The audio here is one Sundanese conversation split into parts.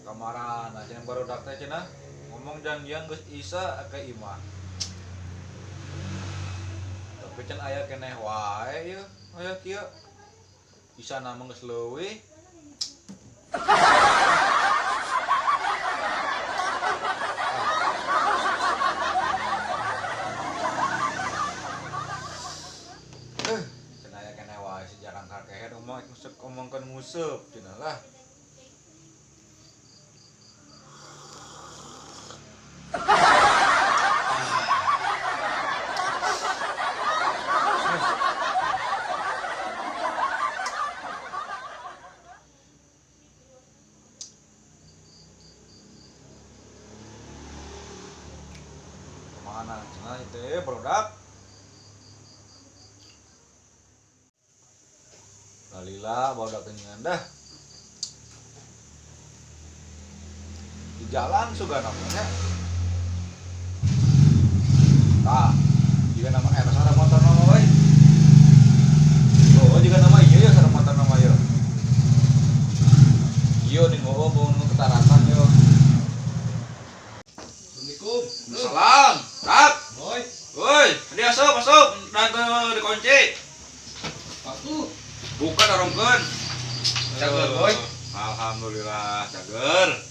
Kamaran cenah barudak teh cenah ngomong janjian geus isa ke imah. Tapi can aya keneh wae ieu, aya kieu. Isa nama geus leuwih. Cenah aya keneh wae si jarang kakehed ngomong nguseup ngomongkeun nguseup cenah lah. Mana cenah itu barudak. Lalila barudak teh dah. Di jalan suga namanya. Tah, jika nama eta sareng motor nama we. Oh, jika nama ieu ya sareng motor nama ieu. Ieu ning ngomong nu ketarasan yo. Assalamualaikum. Salam. Kak. Boy. Woi, dia asup, asup, dan teu dikunci. Aku. Buka dorongkeun. Cager, boy. Alhamdulillah, cager.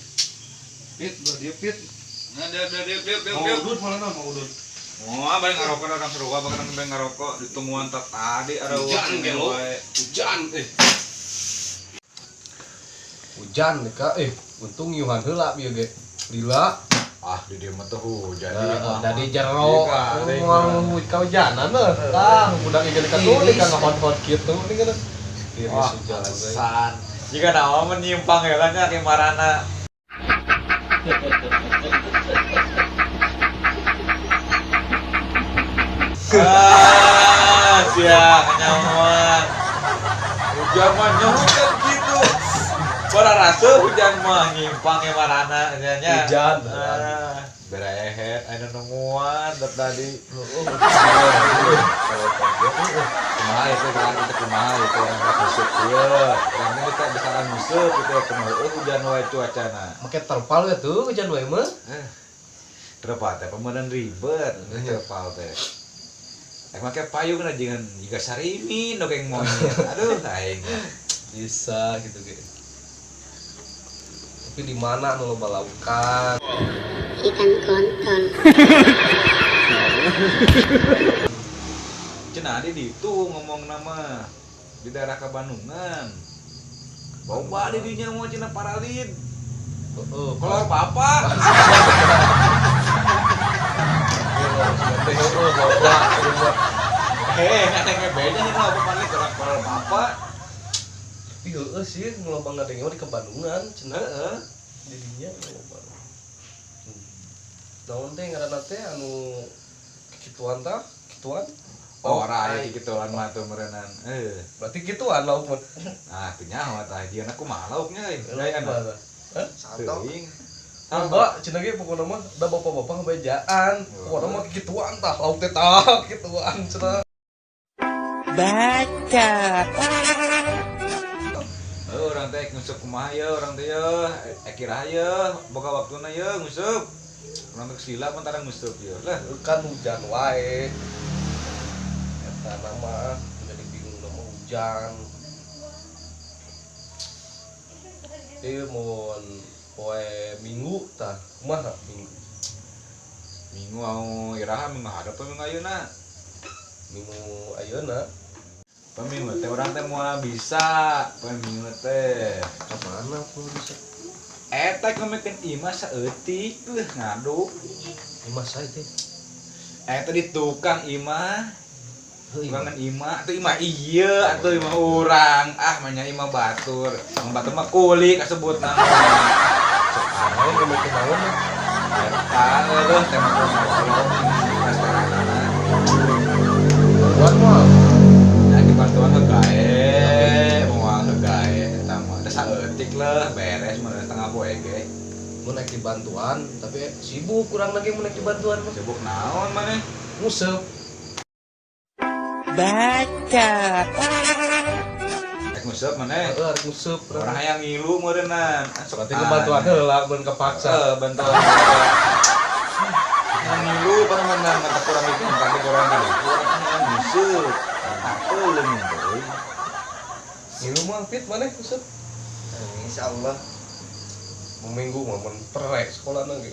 Pit, dia pit. Nah, dia dia dia dia dia. Mau udut malah nah, mau udut. Oh, bari ngarokok orang seru bahkan bari ngarokok ditungguan tak tadi ada Hujan gelo. Hujan eh. Hujan deka eh untung yuhan heula bieu ge. Lila. Ah, di dieu mah teh hujan. Dari jero moal kahujanan mah. Tah, budak ieu ka tuh ka ngahot-hot kitu nih kan. Tiris hujan we. San. Jika nama menyimpang heula nya ke marana. Ah, sia kenyaman. Hujan mah hujan gitu. Ora rasa hujan mah nyimpang ke marana nya nya. Hujan. Ah, berehet aya nungguan dat tadi. Kumaha itu kan kita kumaha itu orang nguseup ieu. Urang teh kita bisa nguseup gitu kumaha heueuh hujan wae cuacana. Make terpal we tuh hujan we mah. Terpal teh pemenan ribet terpal teh. Ek make payung na jangan jiga sarimin dongeng monyet. Aduh aing. Bisa gitu ge. Tapi di mana nu loba laukan? Ikan kontol. Cenah di ditu ngomong nama di daerah Kabandungan. Loba di dinya mau cenah paralid. Heeh, Kolor papa. Eh, ngadenge beda nih loba paralid orang kolor papa. Tapi heueuh sih nu loba ngadenge mah di Kabandungan cenah. Heeh. Jadinya loba. Naon teh ngaranna teh anu kikituan tah? Kituan? Oh, ora aya kikituan mah tuh meureunan. Heuh. Berarti kituan lauk mah. Ah, teu nyaho tah jieun aku mah lauknya euy. Daya Hah? Teuing. Loba cenah ge pokona mah da bapak-bapak ngebejaan. Pokona mah kikituan tah lauk teh tah kituan cenah. Baca. Heuh, urang teh nguseup kumaha ye urang teh ye, kira ye, boga waktuna ye nguseup. Urang teh sila mun tara nguseup ye. Lah, Kan hujan wae. Eta nama jadi bingung nama hujan. Mun poe Minggu tah kumaha Minggu? Minggu au iraha minggu hadap apa minggu ayeuna? Minggu ayeuna. Poe Minggu teh urang teh moal bisa, poe Minggu teh. Ka mana poe bisa? Eta ngemekeun imah saeutik leuh ngaduk. Imah sae teh. Eta di tukang imah. Heuh, imah. Tukangan imah atuh imah ieu atuh imah urang. Ah manya imah batur. Imah batur mah kulik kasebutna. Naon ngemekeun naon mah? Eta leuh teh mah ngolong restoranana. Bantuan mah. Nah, dibantuan hegae, moal hegae eta mah. Teh saeutik leuh beres mah setengah poe ge. Mun naik dibantuan tapi sibuk kurang lagi mun naik dibantuan mah. Sibuk naon maneh? Nguseup. Baca. Rek nguseup maneh. Heeh, arek nguseup. Urang hayang ngilu meureunnan. Berarti kebantuan heula mun kepaksa. Heeh, bantuan. Ngilu panemenan mata kurang itu tapi kurang tadi. Urang hayang nguseup. Teuleum teh. Ngilu mah fit maneh nguseup. Insyaallah. Minggu mah mun perek sekolahna ge.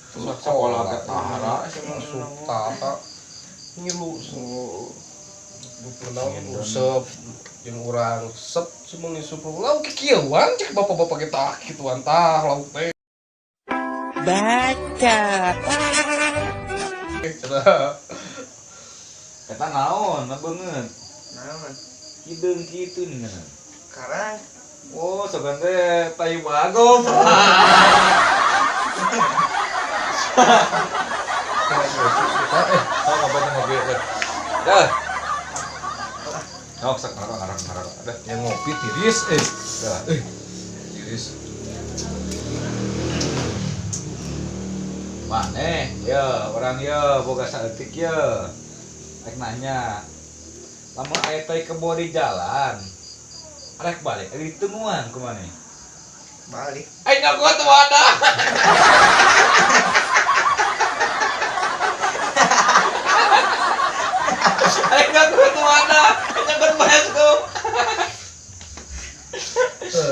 Sekolah ke tahara masuk tata ngilu naon usep jeung urang sep cuma ngisup lauk kikieuan cek bapak-bapak kita kituan tah lauk teh baca eta naon na beungeut Naon? hideung kitu nih Karang. Oh, sogan teh tai bagong. Oh, ngopi ngopi. Dah. Oh, sok ngarok ngarok ngarok. Dah. Yang ngopi tiris eh. Dah. Tiris. Maneh, ya orang ya boga saeutik ya. Rek nanya. Lamun aya tai kebo di jalan. Rek balik ditemuan ku maneh. Balik. Aing ngaku tuh ada. Aing ngaku tuh ada. Aing ngaku baskom.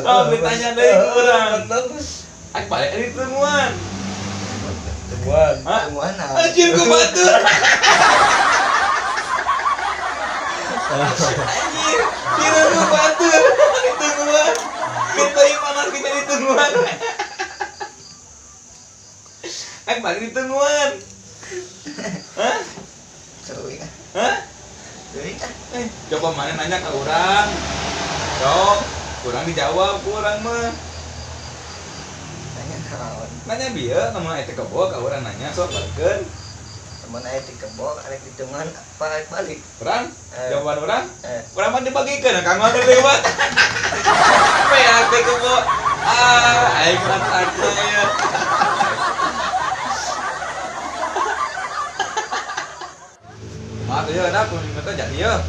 Oh, ditanya deui ku urang. Aing balik ditemuan. Temuan. Hah? Temuan. Anjir ku batur. Anjir, tiru ku batur. Ditungguan. Kita panas kita ditungguan. Aing balik ditungguan. Hah? Seru ya. Hah? Seru ya. Coba mana nanya ke orang. Sok, kurang dijawab ku urang mah. Nanya naon? Nanya bieu nama eta kebo ka urang nanya sok balikeun. Temen aya ti kebo arek ditungguan apa arek balik? Urang? Jawaban urang? Urang mah dibagikeun kang mah lewat. Peak teh kebo. Ah, aing mah takna ya. Mah teh ya dah kuning teh jadi ya.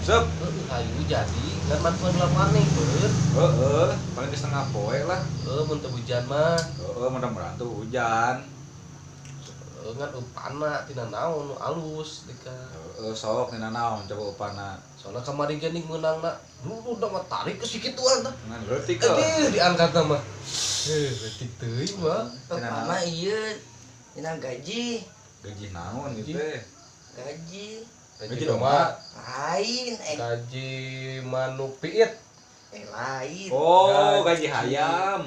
Sep. Hayu jadi kan bantuan lah maneh beureut. Heeh, paling geus setengah poe lah. Heeh, mun teu hujan mah. Heeh, mudah-mudahan tuh hujan. Heeh, ngan upana tina naon nu alus dika. Heeh, sok tina naon coba upana. Soalna kamari ge nih meunangna dulu udah mah tarik ke sikituan tah. Ngan leutik ke. Aduh, diangkat mah. Heuh, leutik teuing mah. Upana ieu tina gaji. Gaji naon gitu teh? Gaji. Gaji domba. Lain Gaji manuk piit. Lain. Oh, gaji hayam.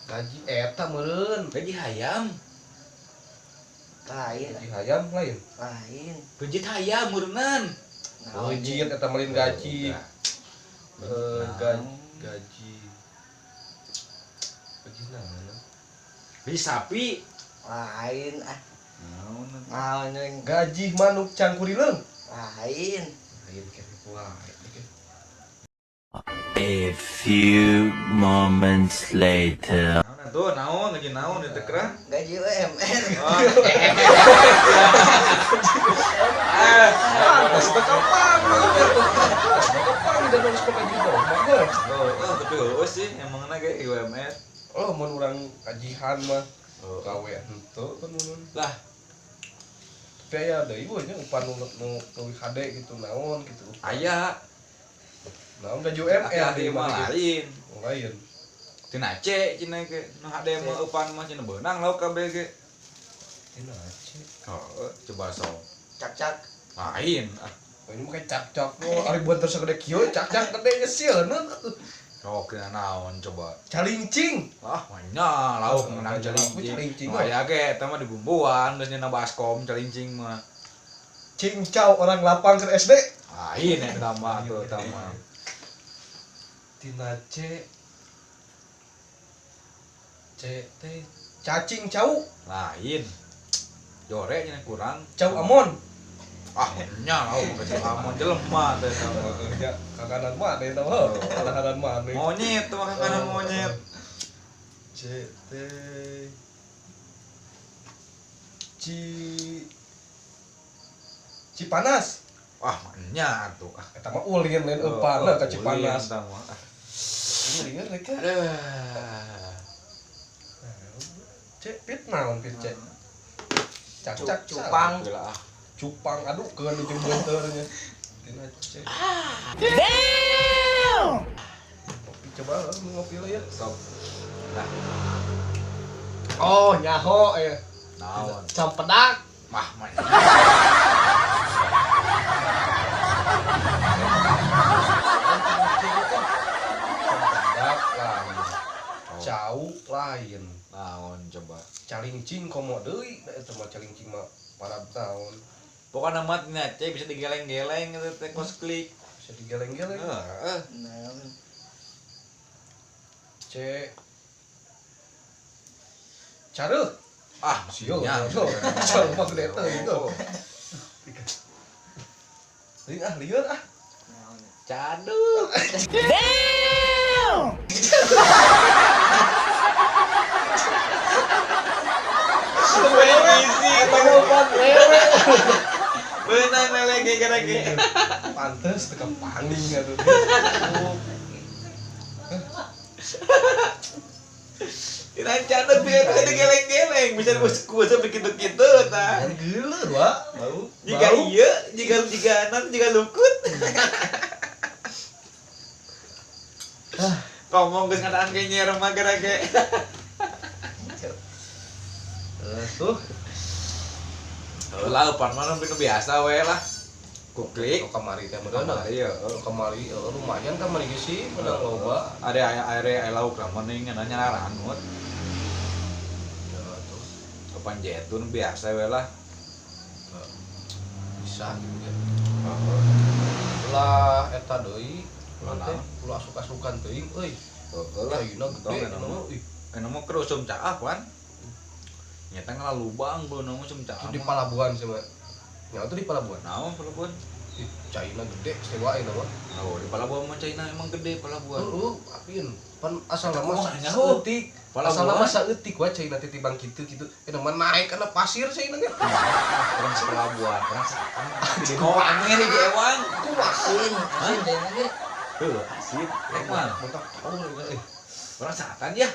Gaji eta meureun. Gaji hayam. Lain. Gaji hayam lain. Lain. Gaji hayam meureunnan. Gaji eta meureun gaji. Gaji. Gaji naon? Gaji sapi. Lain ah. Naon? Naon gaji manuk cangkurileung. Lain. Lain kene wae. A few moments later. Naon tuh, naon gaji naon itu kerah? Gaji UMR. Oh. Ah, tas kapan? Kapan dan harus gaji domba mah. Oh, tapi heueuh sih emangna ge UMR. Oh, mun urang gajihan mah. Gawe henteu kan mun. Lah, tapi aya deui we nya upan nu leuwih hade gitu naon gitu. Aya. Naon gaji UMR di mah lain. Lain. Tina C cenah ge nu hade mah upan mah cenah beunang lauk kabeh ge. Tina C. Heeh, coba sok. Cak-cak. Lain. Oh, ini mah kayak cak-cak. Oh, ari buat terus gede kieu cak-cak gede geus sieun. Sok tina naon coba. Calincing. Ah, manya lauk menang calincing. Calincing. Aya ge eta mah dibumbuan geus nyeuna baskom calincing mah. Cincau orang lapang ke SD. Lain eta mah tuh eta mah. Tina C. C T cacing cau. Lain. Jore nya kurang. Cau amon. Ah, nya lauk ke cau amon jelema teh eta mah. Ya, kakanan mah eta mah. Kakanan mah. Monyet tuh kakanan monyet. C T C Cipanas. Wah, nya atuh. Ah, Eta mah ulin lain eupan ka Cipanas. Ulin tah mah. Ah. Lieur rek. Aduh. Cek pit naon pit cek. Cak cak Cupang. Gila ah. Cupang aduh keun jeung beunteur nya. Tina cek. Damn. Kopi coba lah ngopi lah ya. Stop. Nah, Oh, nyaho ya. naon? Campedak. Mah mah. Campedak lain. Cau lain. Naon coba. Calingcing komo deui da eta mah calingcing mah parab naon. Pokoknya mah tina cek bisa digeleng-geleng eta teh kos klik. Bisa digeleng-geleng. Heeh. Naon? C Careuh. Ah, Sieu. nya. Careuh mah gede teh gitu. Lieur ah, lieur ah. Naon? Caduk. Damn. Isi Telepon lewe. Beunang lele ge gara ge. Pantes teu kepaning atuh. Tina caduk bisa digeleng-geleng, bisa kuasa begitu-gitu tah. Kan geuleuh wa. Bau. Jika iya, jika jika nan, jika lukut. Ngomong geus ngataan ge nyer mah gara ge. Tuh. Lah eupan mah nu biasa we lah. Kuklik. Oh, kamari teh meureun. Kamari ya. Oh, kamari lumayan kamari ge sih menang loba. Ada aya lauk lah mending nanya rangut. Ya tuh. Eupan jetun biasa we lah. Bisa gitu ya. Ulah eta deui. Ulah Teh, ulah asup-asukan teuing euy. Heeh lah. Ayeuna gede Tong, eta mah ih. Eta mah keur usum caah pan. Nyata ngalalubang beunang usum caah. Itu di palabuhan sih mah. Nya itu di palabuhan. Naon palabuhan? Ih, China gede sewa eta mah. Oh, di palabuhan mah China emang gede palabuhan. Heeh, apin. Pan asal Eta mah kumaha nya, saeutik. Asal Palabuhan. mah saeutik wae China teh tibang kitu kitu. Eta mah naik kana pasir China ge. Orang sepelabuhan, orang sapan. Di angin di ewang. Kumaha? Asin, asin deh lagi. Heuh, asin. Emang Mantap tahu euy. orang saatan ya.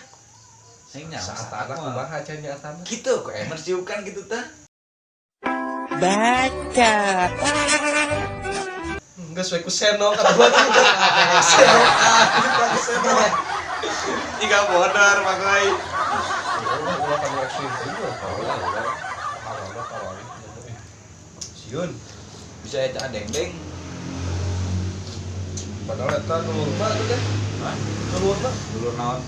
Sing nyaho Saatan kumaha cenah nyatana. Gitu kok emang siukan gitu tah. Baca. Geus we ku senok atuh. Senok. Senok. Jika bodor makai. Ulah ulah kanu ekstrim teh ieu. Ulah ulah. Awalna kawali. Sieun. Bisa eta dengdeng. Padahal eta dulur mah atuh teh. Hah? Dulur mah. Dulur naon?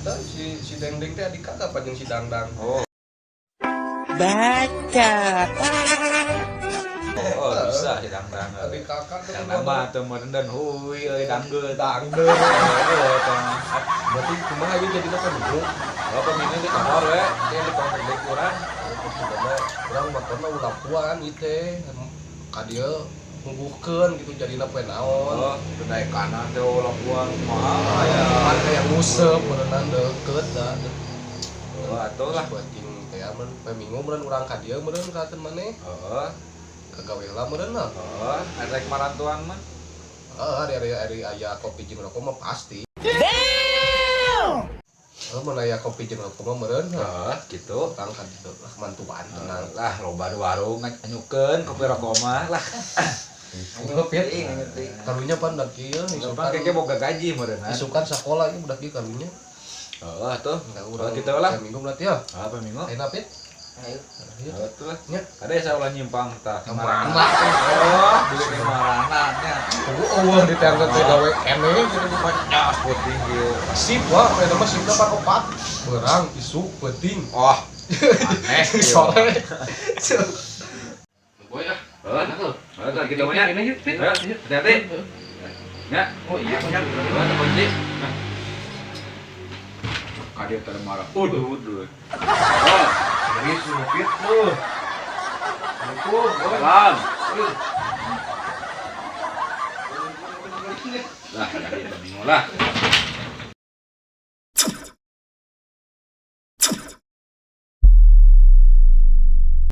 Tah si si Dengdeng teh adik kakak apa jeung si Dangdang. Oh. Baca. Oh, bisa si Dangdang. Adik kakak teh Dangdang mah teu meureun huy euy danggeut. Dangdeng. Heeh, eta mah. Berarti kumaha ieu jadina kan dulu. Oh, pemina di kamar we, dia di kamar gede kurang. Urang motorna ulah puan ieu teh. Ka dieu ngubuhkeun gitu jadina poe naon. Oh, naik kanan teh ulah buang kumaha ya. Pan kayak nguseup meureunnan deukeut da. Oh, atuh lah. Penting teh mun poe minggu meureun urang ka dieu meureun ka teu maneh. Heeh. Kagawe lah meureun lah. Heeh, arek marantuan mah. Heeh, ari aya kopi jeung rokok mah pasti. Damn. Heeh, mun aya kopi jeung rokok mah meureun. Heeh, gitu. Urang ka dieu lah mantuan tenang. Lah, loba warung anyukeun kopi rokok mah lah. Ngopi karunya pan budak ieu Isukan keke boga gaji meureun. Isukan sakola ieu budak ieu karunya. Heeh tuh. Urang kitu lah. Minggu berarti ya. Apa minggu? Ayeuna pit. Ayo. Heeh tuh lah. Nya. Ada ya saulah nyimpang tah. Kemana? Oh, duit marana nya. Tunggu eueuh di teh teh gawe keneh gitu. Nya penting ieu. Sip wah, eta mah sipna pan opat. Berang isuk penting. Oh. Aneh. Sore. Boy ah. Heeh. Heeh, gitu mah nya. Hati-hati. Nya. Oh iya, Nya. Kunci. Kadia teh marah. Uduh, uduh. Oh, Jadi sumpit tuh. salam. Lah, jadi minggu lah.